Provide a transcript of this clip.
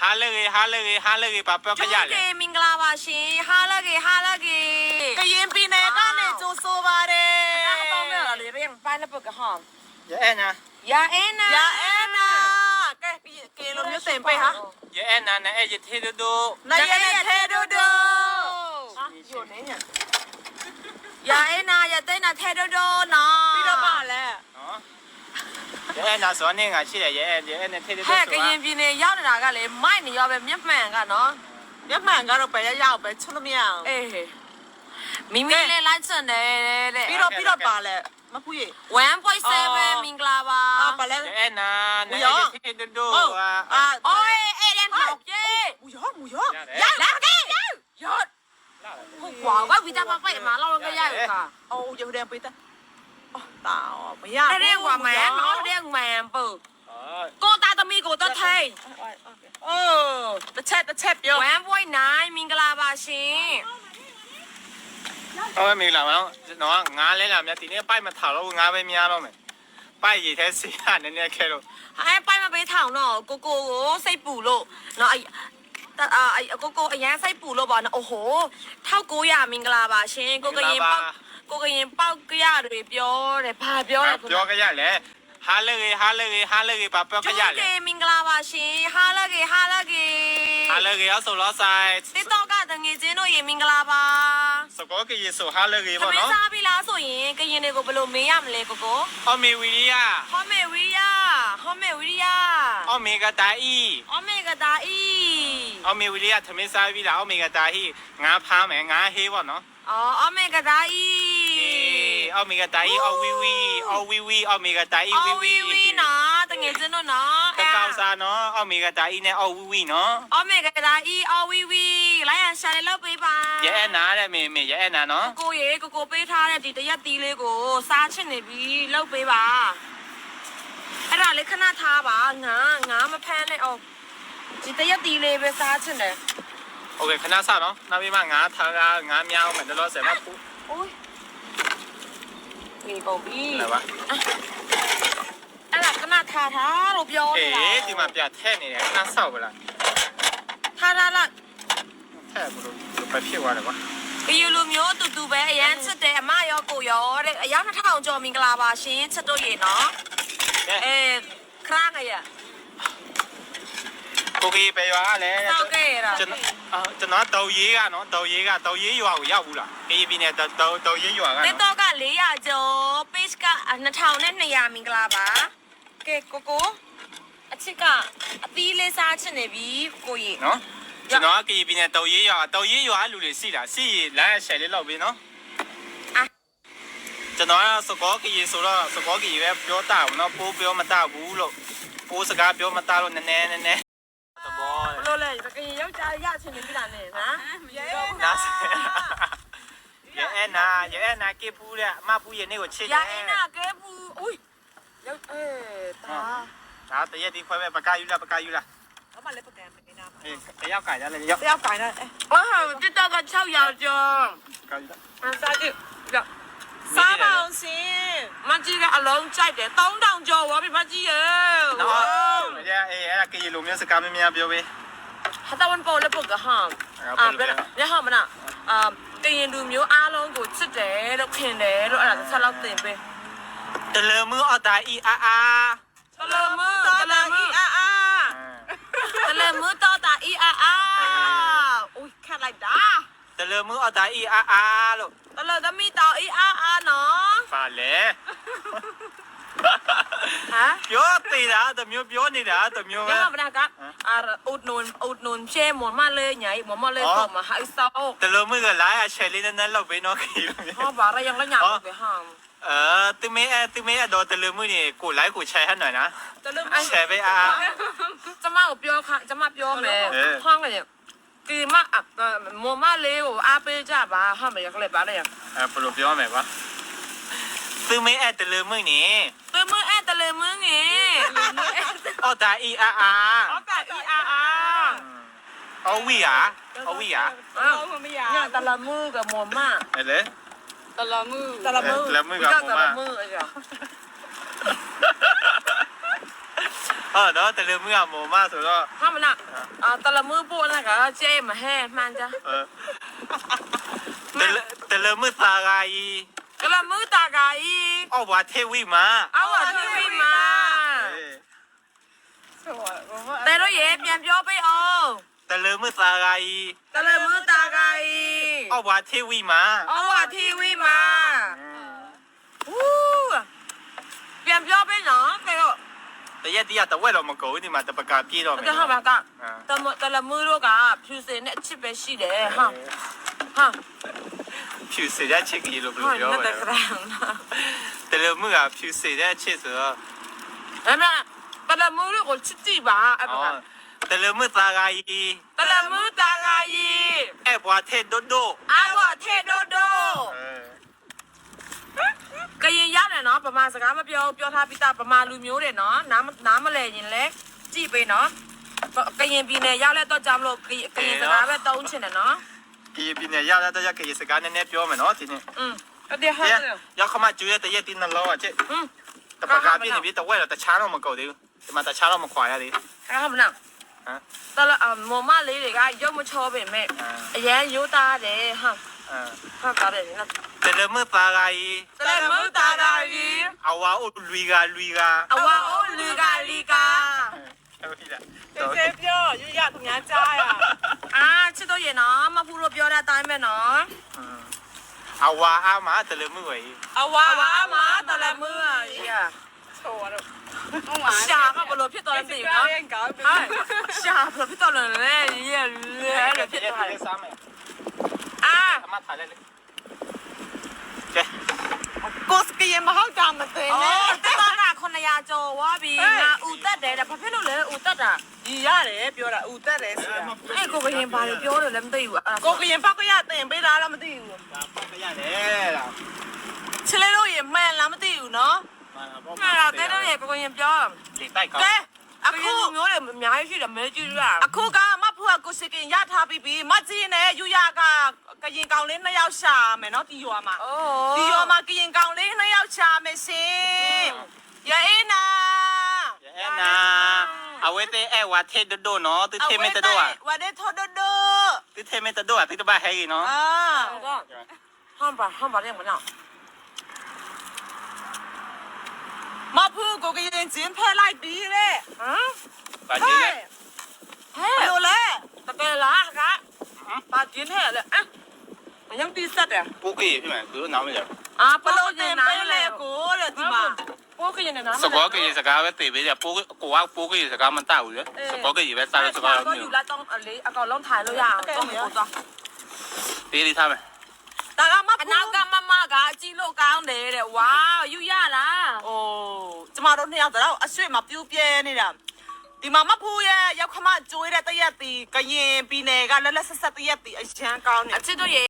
ဟါလၢအဂ့ၤ ဟါလၢအဂ့ၤ ဟါလၢအဂ့ၤ ပှၤပၢကယၣ်လဲၣ်. မင်္ဂလာပါရှင် ဟါလၢအဂ့ၤ ဟါလၢအဂ့ၤ. ကရင်ပြည်နယ်ကနေကြိုဆိုပါတယ်. ယအဲၣ်နၤ. ယအဲၣ်နၤ. ယအဲၣ်နၤ. ကဲ ကရင်လိုမျိုးသင်ပေးဟာ. ယအဲၣ်နၤ နအဲၣ်ယထဲဒိၣ်ဒိၣ်. နအဲၣ်ယထဲဒိၣ်ဒိၣ်. ယအဲၣ်နၤ ယတဲနၤထဲဒိၣ်ဒိၣ်နီၤ. ပြီးတော့ပါလဲ. ယအဲၣ်နၤ ဆိုတော့ နဂါရှိတယ် ယအဲၣ် ယအဲၣ်နၤထဲဒိၣ်ဒိၣ် ဟဲ့ ကရင်ပြည်နယ်ရောက်နေတာကလည်း မိုက်နေရောပဲ မျက်မှန်ကနော်. မျက်မှန်ကတော့ ဘယ်ရောက်ရောက်ပဲ ချုပ်လို့မရအောင်. အေး မိမိလည်း လိုက်စံတယ်တဲ့. ပြီးတော့ ပြီးတော့ပါလဲ မပူရ one point seven မင်္ဂလာပါ. ပါလဲ ယအဲၣ်နၤ နအဲၣ်ယထဲဒိၣ်ဒိၣ်. အိုး အဲၣ်တဲ့ မူရော မူရော ရလာခဲ့ ရ ဟုတ်ကွာ ဝဲဝံတၢ်ပှဲၤမၤလီၤဝဲကယၢ်ခါ. အိုး ယဟူဒဲပှဲၤတၢ် တၢ်မယၢ် တဒဲဝဲမၤ တဒဲမၤပူ ကိုယ့်သားသမီးကိုယ်တတ်ထိုင်. တစ်ချက်တစ်ချက်ပြော one point nine မင်္ဂလာပါရှင်. အဝဲမင်္ဂလာပါနော် ကျွန်တော်ကငါးလဲလာများဒီနေ့ပိုက်မထောင်တော့ဘူး ငါးပဲများတော့မယ် ပိုက်ရေထဲဆေးရနည်းနည်းခဲလို့ အဲပိုက်မပေးထောင်တော့ကိုကိုကိုစိတ်ပူလို့နော် ကိုကိုအရမ်းစိတ်ပူလို့ပေါ့နော် အိုဟိုထောက်ကိုရမင်္ဂလာပါရှင်ကိုကရင်ပေါက်ကိုကရင်ပေါက်ကရတွေပြောတယ်ဘာပြောလဲပြောကရလဲ ဟါလၢဂ့ၤ ဟါလၢဂ့ၤ ဟါလၢဂ့ၤ ပှၤပၢကယၣ်လဲၣ်. မင်္ဂလာပါရှင် ဟါလၢဂ့ၤ ဟါလၢဂ့ၤ ဟါလၢဂ့ၤ အစိၤလီၤစဲး တစ်တော့ကသူငယ်ချင်းတို့ရေမင်္ဂလာပါ စကောကရင်စိၤဟါလၢဂ့ၤပေါ့နော် ထမင်းစားပြီလားဆိုရင်ကရင်တွေကိုဘယ်လိုမေးရမလဲကိုကို အီၣ်မ့ၤဝံၤလံဧါ ဟီၣ်မ့ၤဝံၤလံဧါ ဟီၣ်မ့ၤဝံၤလံဧါ အီၣ်မ့ၤကတၢ်အံၤ အီၣ်မ့ၤကတၢ်အံၤ အီၣ်မ့ၤဝံၤလံဧါ ထမင်းစားပြီလား အီၣ်မ့ၤကတၢ်အံၤ ငါးဖါမယ် ငါးဟ့ၣ်ပေါ့နော် အီၣ်မ့ၤကတၢ်အံၤ အီၣ်မ့ၤကတၢ်အံၤ အီၣ်ဝံၣ်ဝံၣ် အီၣ်ဝံၣ်ဝံၣ် အီၣ်မ့ၤကတၢ်အံၤ ဝံၣ်ဝံၣ် အီၣ်ဝံၣ်ဝံၣ်နီၤ တငယ်ချင်းတို့နော် တကးစးနီၤ အီၣ်မ့ၤကတၢ်အံၤန့ၣ် အီၣ်ဝံၣ်ဝံၣ်နီၤ အီၣ်မ့ၤကတၢ်အံၤ အီၣ်ဝံၣ်ဝံၣ် လိုက်ရန် share လေးလုပ်ပေးပါ ယအဲၣ်နၤတဲ့ မ့ၢ် မ့ၢ် ယအဲၣ်နၤနီၤ ကိုကိုရေ ကိုကိုပေးထားတဲ့ဒီတစ်ရက်သီးလေးကိုစားချင်နေပြီ လုပ်ပေးပါ အဲ့ဒါလေးခဏထားပါ ငါ ငါမဖမ်းနဲ့ အော် ဒီတစ်ရက်သီးလေးပဲစားချင်တယ် โอเค ခဏစောင့်နော် နောက်ပြီးမှ ငါးထားတာ ငါးများအောင်မယ် လောလောဆယ်မှ ဖူး အိုး နေကုန်ပြီ อะไรวะ အဲ့ဒါခဏထားထားလို့ပြောနေတာ အေး ဒီမှာပြထဲ့နေတယ် ခဏစောင့်ပါလား ထားထားလိုက် ထဲ့ဘလို့ ဘယ်ဖြစ်သွားလဲကွာ ကရင်လူမျိုးတူတူပဲအရမ်းချစ်တယ်အမရောကိုရောတဲ့အယောက်နှစ်ထောင်ကျော်မင်္ဂလာပါရှင်ချစ်တို့ရေနော်အဲခရကရ ကိုကရေပဲရွာလဲစောင့်ခဲ့ရတာကျွန်တော်ကျွန်တော်တောင်ရေးကနော်တောင်ရေးကတောင်ရေးရွာကိုရောက်ဘူးလားကရင်ပြည်နယ်တောင်တောင်ရေးရွာကနော် TikTok ကလေးရာကျော် page ကနှစ်ထောင်နဲ့နှစ်ရာမင်္ဂလာပါကဲကိုကိုအချစ်ကအသီးလေးစားချင်နေပြီကိုကိုရေနော်ကျွန်တော်ကကရင်ပြည်နယ်တောင်ရေးရွာတောင်ရေးရွာလူတွေရှိလားရှိရင် like share လေးလုပ်ပေးနော်အာကျွန်တော်ကစကောကရင်ဆိုတော့စကောကရင်ပဲပြောတတ်ဘူးနော်ပိုပြောမတတ်ဘူးလို့ပိုစကားပြောမတတ်လို့နည်းနည်းနည်းနည်းသဘောဘလို့လဲကရင်ရုပ်ကြရချင်းနေပြီလားနဲ့နော်နားစရအဲနာရအဲနာကေပူတဲ့အမပူရနေကိုချစ်တယ်ရအဲနာကေပူဦးရုပ်အဲတာဒါတရက်ဒီခွဲပဲပကယူလာပကယူလာဘာမှလည်းပကံမနေနားတယောက်ကင်ရတယ်တယောက်တယောက်ကင်ရတယ်အာတစ်တော့က600ကျော်ကယူလာစားကြည့်စားပါအောင်ရှင်မကြီးကအလုံးကြိုက်တယ်3000ကျော်ဝါပြီမကြီးရေနော်မကြီးအေးအဲ့ဒါကရင်လူမျိုးစကားမင်းများပြောပေးဟတာဝန်ပေါ်လည်းပုတ်ကဟမ်အာဘယ်ဟမ်မနာအာကရင်လူမျိုးအားလုံးကိုချစ်တယ်လို့ခင်တယ်လို့အဲ့ဒါတစ်ချက်လောက်သင်ပေးတလမုအီတာအီအာအာတလမုတလမုအီအာအာတလမုတီတာအီအာအာအိုခက်လိုက်တာတလၢမုၢ်အီၣ်တၢ်အံၣ်အါအါလို့တလၢသမံသးအံၣ်အါအါနီၤဖးလဲၣ်ပြောသေးတာတစ်မျိုးပြောနေတာတစ်မျိုးပဲမပဒါက อุดหนุนอุดหนุนเช่หมดมากเลยไงหมดมากเลยของมาให้เศร้าတလၢမုၢ်ကလာအဆယ်လေးနည်းနည်းလုပ်ပေးနော်ခင်ဗျာဟောပါရយ៉ាងလညပဲဟာအဲသူမင်းအဲသူမင်းအဲတော့တလၢမုၢ်နေကိုလိုက်ကိုဆယ်ဟဲ့နော်နော်တလၢမုၢ်ဆယ်ပဲအာကျမကိုပြောခါကျမပြောမယ်ဟောငယ် ကမမလေးကိုအားပေးကြပါဟုတ်မယ်ကလေးပါလေအဲဘယ်လိုပြောမလဲကွာသူမင်းအဲတလမုၢ်နေသူမင်းအဲတလမုၢ်နေအော်တာအီအာအာအော်တာအီအာအာအဝီအာအဝီအာတလမုၢ်ကမမအဲလေတလမုၢ်တလမုၢ်တလမုၢ်ကမမအဲ ဒီးတလၢၤမုၣ်အမိၢ်မးသိးဒီး, တလၢၤမုၣ်ပိၢ်နဂၤ ကဲမဟဲမှန်းကြ, တလၢၤမုၣ်သးဂၤအံၤ, တလၢၤမုၣ်သးဂၤအံၤ, အီၣ်ပှၤထ့ၣ်ဝံၣ်မး, အီၣ်ပှၤထ့ၣ်ဝံၣ်မး, တဲဒိၣ်ယဲ ပြန်ပြောပေးအောင်, တလၢၤမုၣ်သးဂၤအံၤ, တလၢၤမုၣ်သးဂၤအံၤ, အီၣ်ပှၤထ့ၣ်ဝံၣ်မး, အီၣ်ပှၤထ့ၣ်ဝံၣ်မး, ပြန်ပြောပေးနော်, တဲဒိၣ်, တယဲၢ်တယဲၢ်တဝဲၢ်လီၤမကိးဝံၤန့ၣ်မး တပကးပြည့်တော့မယ်, တလၢၤမုၣ်တို့က ဖြူစင်နဲ့အချစ်ပဲရှိတယ်, ဖြူစင်နဲ့အချစ်ကရင်လို့ဘယ်လိုပြောမလဲ, တလၢၤမုၣ်က ဖြူစင်နဲ့အချစ်ဆိုတော့, တလၢၤမုၣ်တို့ကိုချစ်ကြည့်ပါ, တလၢၤမုၣ်သးဂၤအံၤ, တလၢၤမုၣ်သးဂၤအံၤ, အဲၣ်ပှၤထ့ၣ်ဒိၣ်ဒိၣ်, အဲၣ်ပှၤထ့ၣ်ဒိၣ်ဒိၣ်, ကရင်ရတယ်နော်, ဗမာစကားမပြောဘူး, ပြောထားပြီးသား, ဗမာလူမျိုးတယ်နော်, နားမ- နားမလည်ရင်လည်းကြည့်ပေးနော်, ကရင်ပြည်နယ်ရောက်တဲ့အတွက်ကြောင့်မလို့, က- ကရင်စကားပဲသုံးချင်တယ်နော်, ကရင်ပြည်နယ်ရောက်တဲ့အတွက်ကြောင့် ကရင်စကားနည်းနည်းပြောမယ်နော်, ဒီနေ့, ရောက်ခမကျူရဲ့တရက်တီနှစ်လုံးอ่ะ, တပကးပြည့်နေပြီ, တဝဲၢ်လီၤ, တခြားတော့မကုန်သေးဘူး, ဒီမှာတခြားတော့မခွာရသေးဘူး, တလၢၤ- မိၢ်မလေးတွေက ရုပ်မချောပေမဲ့ အရမ်းရိုးသားတယ်, တလၢၤမုၣ်သးဂၤအံၤ, တလၢၤမုၣ်သးဂၤအံၤ, အဝၤအိၣ်လွံၢ်ဂၤလွံၢ်ဂၤ, အဝၤအိၣ်လွံၢ်ဂၤလွံၢ်ဂၤ, ပြော ယူရ ခင်ဗျားကြားရ ချစ်တော့ရေနော်, မဖူလို့ပြောတာတိုင်းပဲနော်, အဝၤအါမး တလၢၤမုၣ်ဝဲအံၤ, အဝၤအါမး တလၢၤမုၣ်ဝဲအံၤ, ရှာကဘယ်လိုဖြစ်သွားလဲမသိဘူးနော်, ရှာဘယ်လိုဖြစ်သွားလဲလဲလဲလဲဖြစ်သွားတယ်, ဖြစ်သွားတယ်, အာ ကိုစကရင်မဟုတ်တာမသိနဲ့, တက်သွားတာခုနှစ်ရာကျော်ဝါပြီ, ငါအူတက်တယ်တဲ့, ဘာဖြစ်လို့လဲအူတက်တာ, ရီရတယ်ပြောတာ, အူတက်တယ်ဆိုတာ, အဲကိုကရင်ဘာတွေပြောတယ်လဲမသိဘူး, ကိုကရင်ပောက်ကရတင်ပေးတာလားမသိဘူး, ချစ်လေးတို့ရေမှန်လားမသိဘူးနော်, မှန်တာတဲတော့ရေကိုကရင်ပြော, ကဲ အခုမျိုးတွေအများကြီးရှိတယ်, မဲကြီးရ အခုက မဖူက ကိုစကရင်ရထားပြီးပြီ, မကြည့်နဲ့, ယူရက ကရင်ကောင်လေးနှစ်ယောက်ရှာမယ်နော်, တီရွာမှာ, တီရွာမှာ ကရင်ကောင်လေးနှစ်ယောက်ရှာမယ်ရှင်, ရအဲနာ, ရအဲနာ, အဝဲသ့ၣ်အဲၣ်ဝၤထ့ၣ်ဒိၣ်ဒိၣ်နီၤ, သုထ့ၣ်မ့ၢ်တဒိၣ်ဧါ, ဝၤဒ့ထိၣ်ဒိၣ်ဒိၣ်, သုထ့ၣ်မ့ၢ်တဒိၣ်ဧါ, သုတဘၣ်ဟဲဂ့ၤနီၤ, ဟီၣ်ဘၣ် ဟီၣ်ဘၣ် မဖူကိုကရင်ကျင်းဖဲလိုက်ပြီတဲ့, ဟမ်, ဘယ်လိုလဲ, တကယ်လားက, ဘာကျင်းထဲလဲ, အယံတိစက်တယ်, ပိုကရင်ဖြစ်မယ်, သူတို့နားမလည်ဘူး, အာ ဘယ်လိုတင်ပေးလဲကိုတဲ့, ဒီမှာ, ပိုကရင်နဲ့နားမလည်ဘူး, စကောကရင်စကားပဲသင်ပေးတယ်, ပိုကိုကပိုကရင်စကားမတတ်ဘူးလေ, စကောကရင်ပဲတတ်လို့, စကောကယူလာတော့အကောင်လုံးထိုင်လို့ရအောင်, တေးလေးထားမယ်, တကမဖူ, အနောက်ကမမကအကြည့်လို့ကောင်းတယ်တဲ့, ဝါယူရလား, အို ကျမတို့နှစ်ယောက်တော့အဆွေ့မှာပြုတ်ပြဲနေတာ, ဒီမှာမဖူရဲ့ရောက်ခမကျိုးတဲ့တရက်တီ, ကရင်ပြည်နယ်က လက်လက်ဆက်ဆက်တရက်တီအရမ်းကောင်းနေ, အချစ်တို့ရေ